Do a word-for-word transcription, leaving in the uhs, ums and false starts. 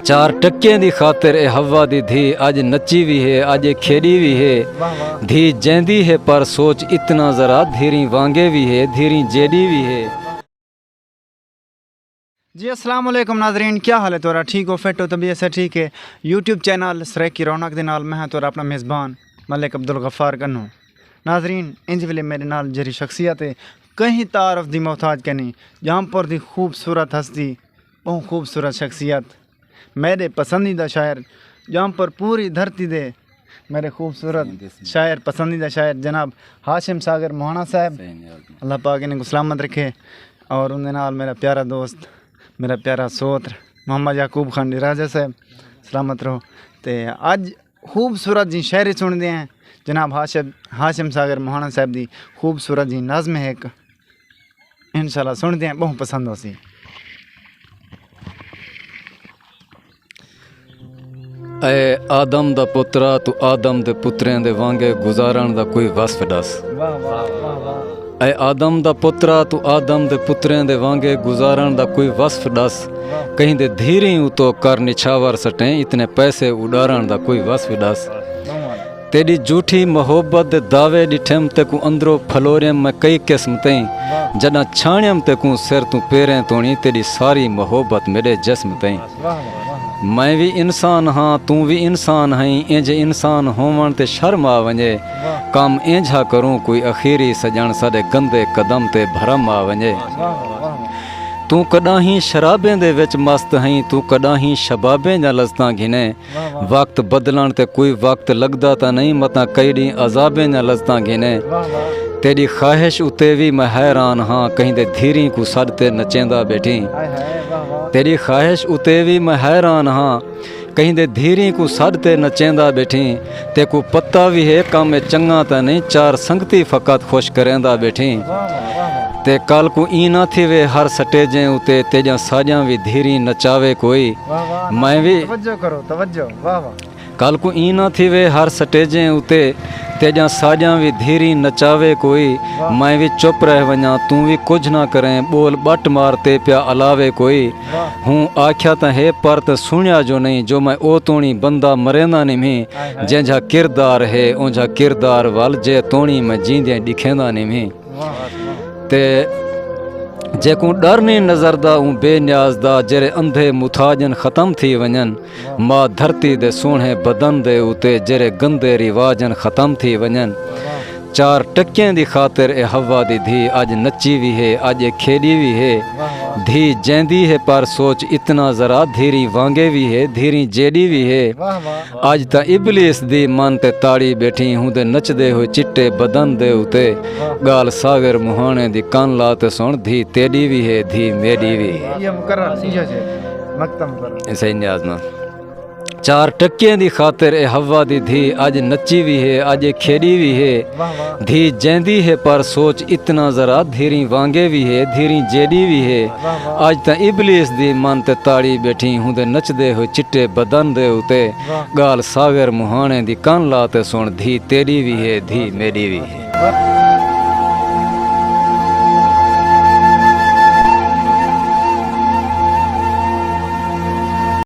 چار ٹکیں دی خاطر اے حوا دی دھی اڄ نچی وی ہے، اڄ اے کھیݙی وی ہے۔ واہ واہ۔ دھی جیندی ہے پر سوچ اتنا ذرا، دھیریں وانگے وی ہے، دھیریں جیݙی وی ہے۔ جی السلام علیکم ناظرین، کیا حال ہے تہاݙا؟ ٹھیک ہو، فٹ ہو، طبیعت سے ٹھیک ہے؟ یوٹیوب چینل سرائیکی رونق دے نال میں ہاں تہاݙا اپݨا میزبان ملک عبدالغفار کنوں۔ ناظرین، انج ویلے میݙے نال جیڑھی شخصیت ہے، کہیں تعارف دی محتاج کینی، جام پور دی خوبصورت ہستی، ٻہوں خوبصورت شخصیت، میݙے پسندیدہ شاعر، جام پور پوری دھرتی دے میݙے خوبصورت شاعر، پسندیدہ شاعر جناب ہاشم ساگر مہاݨا صاحب، اللہ پاک انہیں کوں سلامت رکھے، اور اندے نال میݙا پیارا دوست، میݙا پیارا سوتر محمد یعقوب خان ݙیراجہ صاحب، سلامت رہو۔ تے اڄ خوبصورت جی شاعری سݨدے ہیں جناب ہاشم، ہاشم ساگر مہاݨا صاحب دی خوبصورت جی نظم ہے ہک، انشاءاللہ سݨدے ہیں، ٻہوں پسند ہوسی۔ اے آدم دا پترا، توں آدم دے پتریں دے وانگے گزارݨ دا کوئی وصف ݙس۔ واہ واہ واہ واہ۔ اے آدم دا پترا، توں آدم دے پتریں دے وانگے گزارݨ دا کوئی وصف ݙس۔ واہ۔ کہیں دے دھیریں اتوں کر نچھاور سٹیں، اتنے پیسے اݙارݨ دا کوئی وصف ݙس۔ واہ واہ۔ تیݙی جھوٹی محبت دے دعوے ݙٹھم، تیکوں اندروں پھلوریم میں کئی قسم تئیں۔ واہ۔ جݙاں چھاݨیم تیکوں سر توں پیریں توڑیں، تیݙی ساری محبت میݙے جسم تئیں۔ واہ واہ واہ۔ میں وی انسان ہاں، توں وی انسان ہئیں، اینجھے انسان ہووݨ تے شرم آ ونڄے۔ واہ۔ کم اینجھا کروں کوئی اخیری سڄݨ ساݙے گندے قدم تے بھرم آ ونڄے۔ واہ واہ واہ واہ۔ توں کݙاہیں شرابیں دے وچ مست ہئیں، توں کݙاہیں شبابیں دیاں لذتاں گھنیں۔ واہ واہ۔ وقت بدلݨ تے کوئی وقت لڳدا تاں نئیں، متاں کئی ݙینہہ عذابیں دیاں لذتاں گھنیں۔ واہ واہ۔ تیݙی خواہش اتے وی میں حیران ہاں، کہیں دے دھیریں کوں سݙ تے نچیندا ٻیٹھیں۔ ہائے ہائے، واہ واہ۔ تیݙی خواہش اتے وی میں حیران ہاں، کہیں دے دھیریں کوں سݙ تے نچیندا ٻیٹھیں۔ تیکوں پتہ وی ہے کم اے چنڳا تاں نئیں، چار سنگتی فقط خوش کریندا ٻیٹھیں۔ واہ واہ، واہ واہ۔ تے کل کوں ایں نہ تھیوے ہر سٹیجیں اتے تیݙیاں ساݙیاں وی دھیریں نچاوے کوئی۔ واہ واہ۔ میں وی توجہ کرو، توجہ، واہ واہ۔ کل کوں ایں نہ تھیوے ہر سٹیجیں اتے تیݙیاں ساݙیاں وی دھیریں نچاوے کوئی۔ واہ۔ میں وی چپ رہ ونڄاں، توں وی کجھ نہ کریں، ٻول ٻٹ مار تے پیا الاوے کوئی۔ واہ۔ ہوں آکھیا تاں ہے پر تیں سُݨیا جو نئیں، جو میں او توڑیں بندہ مریندا نمہیں، ہائے ہائے۔ جینجھا کردار ہے اونجھا کردار ول جے توڑیں میں جیندیں ݙکھیندا نمہیں۔ واہ۔ تے جیکوں ݙر نئیں نظر دا اوں بے نیاز دا، جیرھے اندھے متھاجن ختم تھی ونڄن، واہ۔ ماء دھرتی دے سوہݨے بدن دے اتے جیرھے گندے رواجن ختم تھی ونڄن۔ واہ۔ چار ٹکیں دی خاطر اے حوا دی دھی اڄ نچی وی ہے، اڄ اے کھیݙی وی ہے۔ واہ واہ۔ دھی جیندی ہے پر سوچ اتنا ذرا، دھیریں وانگے وی ہے، دھیریں جیݙی وی ہے۔ واہ واہ۔ اڄ تاں ابلیس دی من تے تاڑی ٻیٹھیں، ہوندے نچدے ہوئے چٹے بدن دے اتے۔ واہ۔ ڳالھ ساغر مہاݨے دی کن لا تے سُݨ، دھی تیݙی وی ہے، دھی میݙی وی ہے۔ یہ مقرر، یہ ہے، مقطع مقرر۔ صحیح نیاز نال۔ چار ٹکیں دی خاطر اے حوا دی دھی اڄ نچی وی ہے، اڄ اے کھیݙی وی ہے۔ واہ واہ۔ دھی جیندی ہے پر سوچ اتنا ذرا، دھیریں وانگے وی ہے، دھیریں جیݙی وی ہے۔ واہ واہ۔ اڄ تاں ابلیس دی من تے تاڑی ٻیٹھیں، ہوندے نچدے ہوئے چٹے بدن دے اتے۔ واہ۔ ڳالھ ساغر مہاݨے دی کن لا تے سُݨ، دھی تیݙی وی ہے، دھی میݙی وی ہے۔